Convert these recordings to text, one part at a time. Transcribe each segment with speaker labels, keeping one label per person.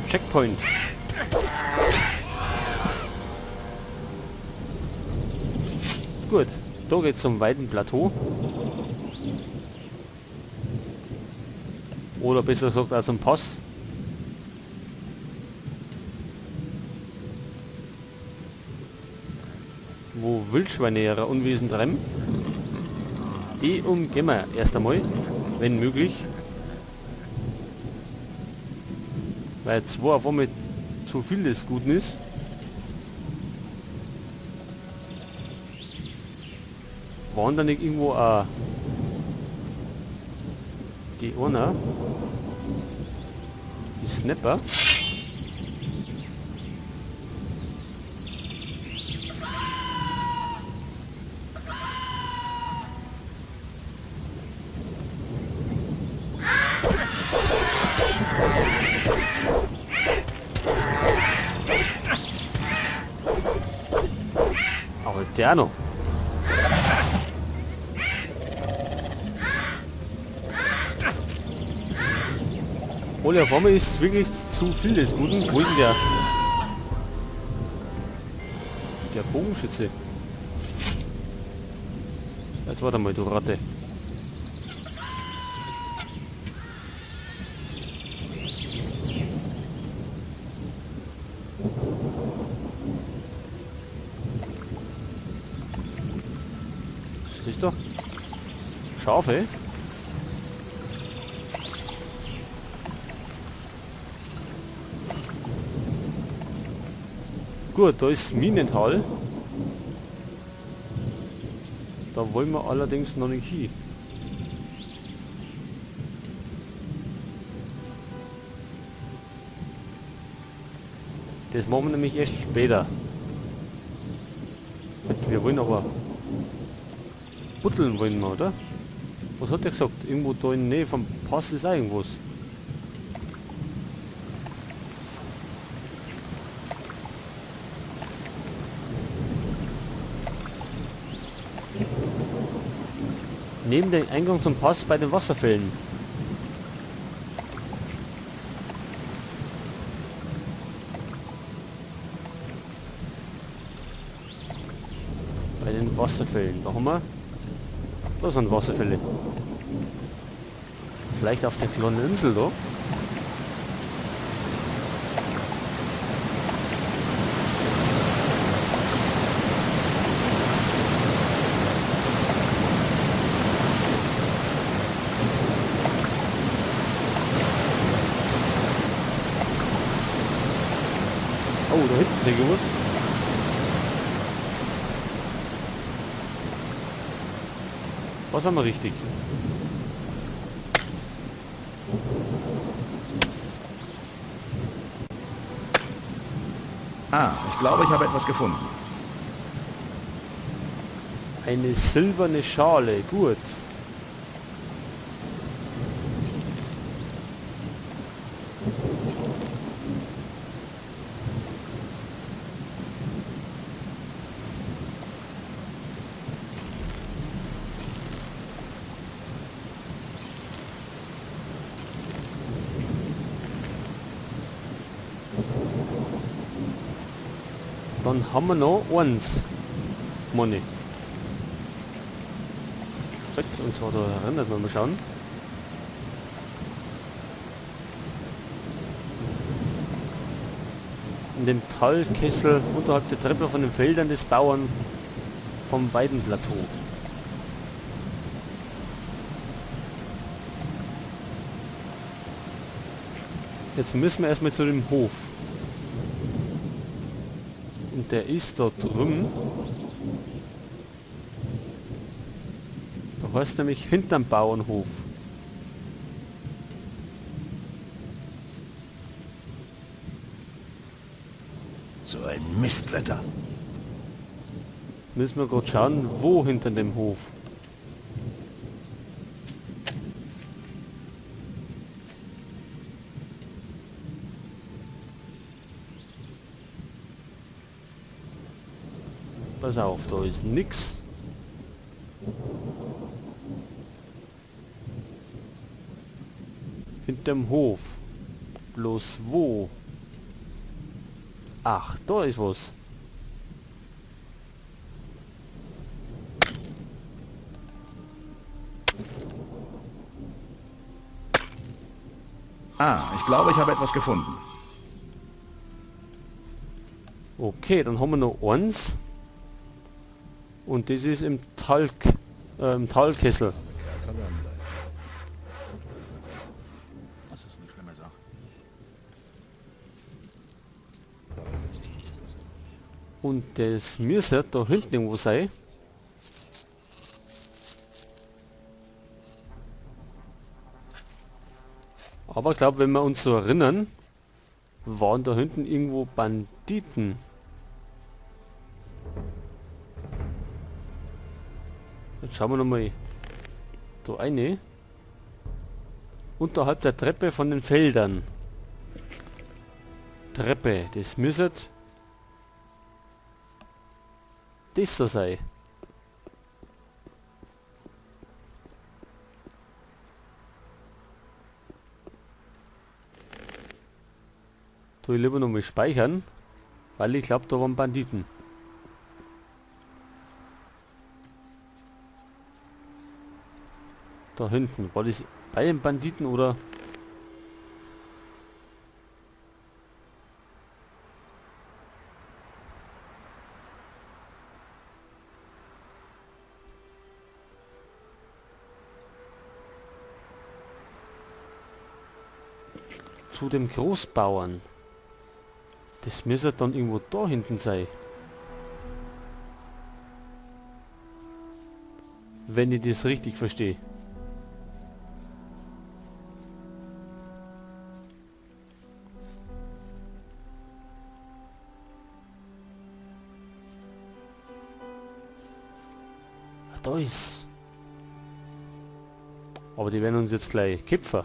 Speaker 1: Checkpoint. Gut, da geht's zum weiten Plateau. Oder besser gesagt auch zum Pass. Wo Wildschweine ihre Unwesen treiben. Die umgehen wir erst einmal, wenn möglich. Weil zwei auf einmal zu viel des Guten ist. Waren da nicht irgendwo auch die Urner? Die Snapper? Aber ist der auch noch. Ole, auf einmal ist wirklich zu viel des Guten. Wo ist denn der? Der Bogenschütze. Jetzt warte mal, du Ratte. Was ist das da? Schafe? Gut, da ist Minental. Da wollen wir allerdings noch nicht hin. Das machen wir nämlich erst später. Und wir wollen aber buddeln wollen wir, oder? Was hat der gesagt? Irgendwo da in der Nähe vom Pass ist auch irgendwas. Neben dem Eingang zum Pass bei den Wasserfällen. Bei den Wasserfällen. Da haben wir. Da sind Wasserfälle. Vielleicht auf der kleinen Insel da. Oh, da hinten sehe ich was. Was haben wir richtig?
Speaker 2: Ah, ich glaube, ich habe etwas gefunden.
Speaker 1: Eine silberne Schale, gut. Dann haben wir noch eins. Money. Gut, und zwar da erinnert man mal schauen. In dem Talkessel unterhalb der Treppe von den Feldern des Bauern vom Weidenplateau. Jetzt müssen wir erstmal zu dem Hof. Und der ist da drüben. Da heißt nämlich hinterm Bauernhof.
Speaker 2: So ein Mistwetter.
Speaker 1: Müssen wir grad schauen, wo hinter dem Hof. Pass auf, da ist nix. Hinterm Hof. Bloß wo? Ach, da ist was.
Speaker 2: Ah, ich glaube, ich habe etwas gefunden.
Speaker 1: Okay, dann haben wir noch eins. Und das ist im im Talkessel.
Speaker 3: Das ist eine schlimme Sache.
Speaker 1: Und das müsste da hinten irgendwo sein. Aber ich glaub, wenn wir uns so erinnern, waren da hinten irgendwo Banditen. Jetzt schauen wir nochmal da eine. Unterhalb der Treppe von den Feldern. Treppe, das müsste das so sein. Tu ich lieber nochmal speichern, weil ich glaub, da waren Banditen. Da hinten, war das bei den Banditen oder? Zu dem Großbauern. Das müsste dann irgendwo da hinten sein. Wenn ich das richtig verstehe. Ach, da ist. Aber die werden uns jetzt gleich kipfen.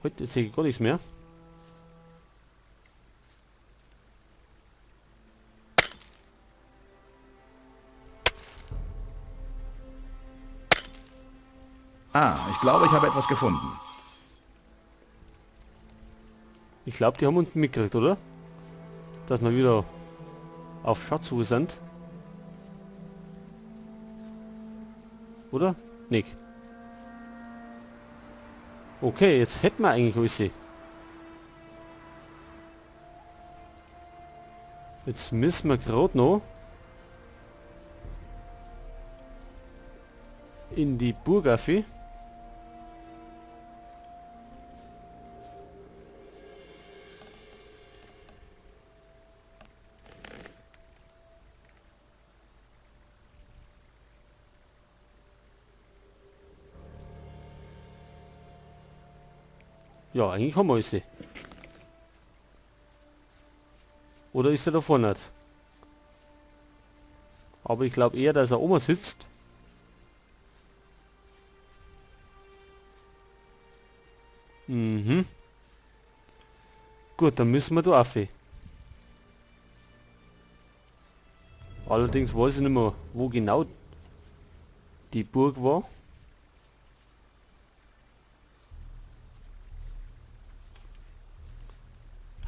Speaker 1: Heute sehe ich gar nichts mehr.
Speaker 2: Ah, ich glaube, ich habe etwas gefunden.
Speaker 1: Ich glaube, die haben uns mitgekriegt, oder? Dass wir wieder auf Schatzsuche sind. Oder? Nick. Okay, jetzt hätten wir eigentlich alles. Jetzt müssen wir grad noch in die Burg auf. Ja, eigentlich haben wir alles. Oder ist er da vorne nicht? Aber ich glaub eher, dass er oben sitzt. Gut, dann müssen wir da auf. Allerdings weiß ich nicht mehr, wo genau die Burg war.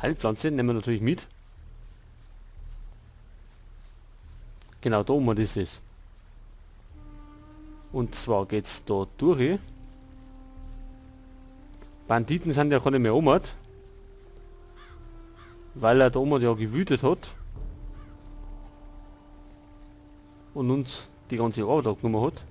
Speaker 1: Heilpflanze nehmen wir natürlich mit. Genau, da oben ist es. Und zwar geht's da durch. Banditen sind ja gar nicht mehr oben, weil er da oben ja gewütet hat und uns die ganze Arbeit abgenommen hat.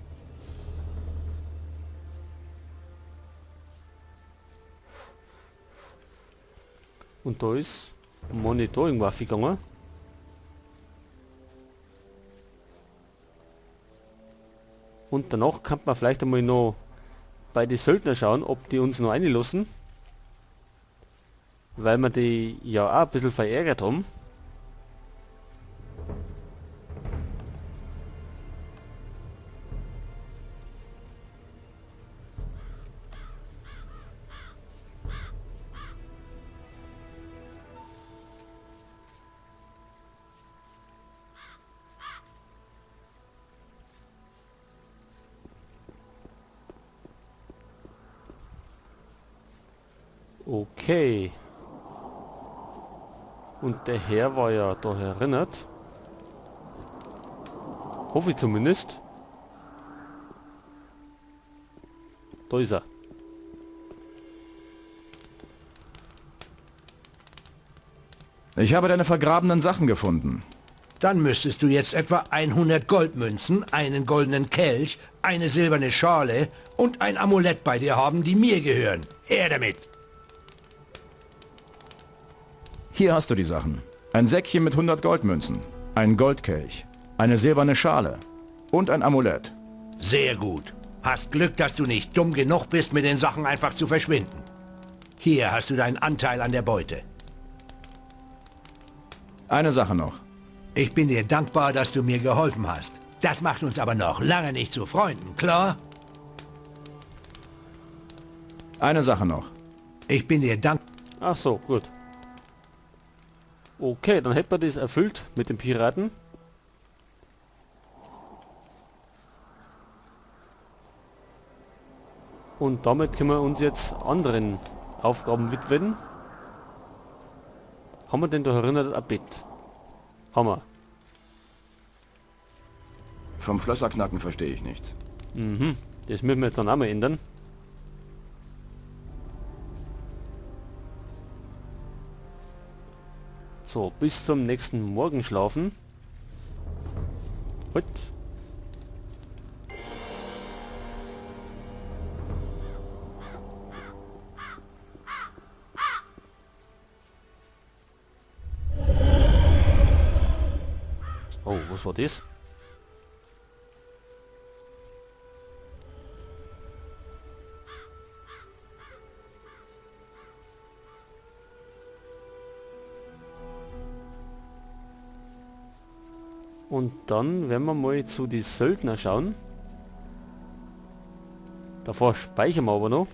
Speaker 1: Und da ist Monitoring Waffe gegangen. Und danach kann man vielleicht einmal noch bei den Söldner schauen, ob die uns noch reinlassen. Weil wir die ja auch ein bisschen verärgert haben. Okay. Und der Herr war ja da erinnert. Hoffe ich zumindest. Da ist er.
Speaker 2: Ich habe deine vergrabenen Sachen gefunden.
Speaker 4: Dann müsstest du jetzt etwa 100 Goldmünzen, einen goldenen Kelch, eine silberne Schale und ein Amulett bei dir haben, die mir gehören. Her damit!
Speaker 2: Hier hast du die Sachen. Ein Säckchen mit 100 Goldmünzen, ein Goldkelch, eine silberne Schale und ein Amulett.
Speaker 4: Sehr gut. Hast Glück, dass du nicht dumm genug bist, mit den Sachen einfach zu verschwinden. Hier hast du deinen Anteil an der Beute.
Speaker 2: Eine Sache noch.
Speaker 4: Ich bin dir dankbar, dass du mir geholfen hast. Das macht uns aber noch lange nicht zu Freunden, klar?
Speaker 2: Eine Sache noch.
Speaker 4: Ich bin dir dankbar.
Speaker 1: Ach so, gut. Okay, dann hätten wir das erfüllt mit den Piraten. Und damit können wir uns jetzt anderen Aufgaben widmen. Haben wir denn da erinnert ein Bett? Haben wir.
Speaker 2: Vom Schlösserknacken verstehe ich nichts.
Speaker 1: Das müssen wir jetzt dann auch mal ändern. So, bis zum nächsten Morgen schlafen. Halt. Oh, was war das? Und dann werden wir mal zu die Söldner schauen. Davor speichern wir aber noch.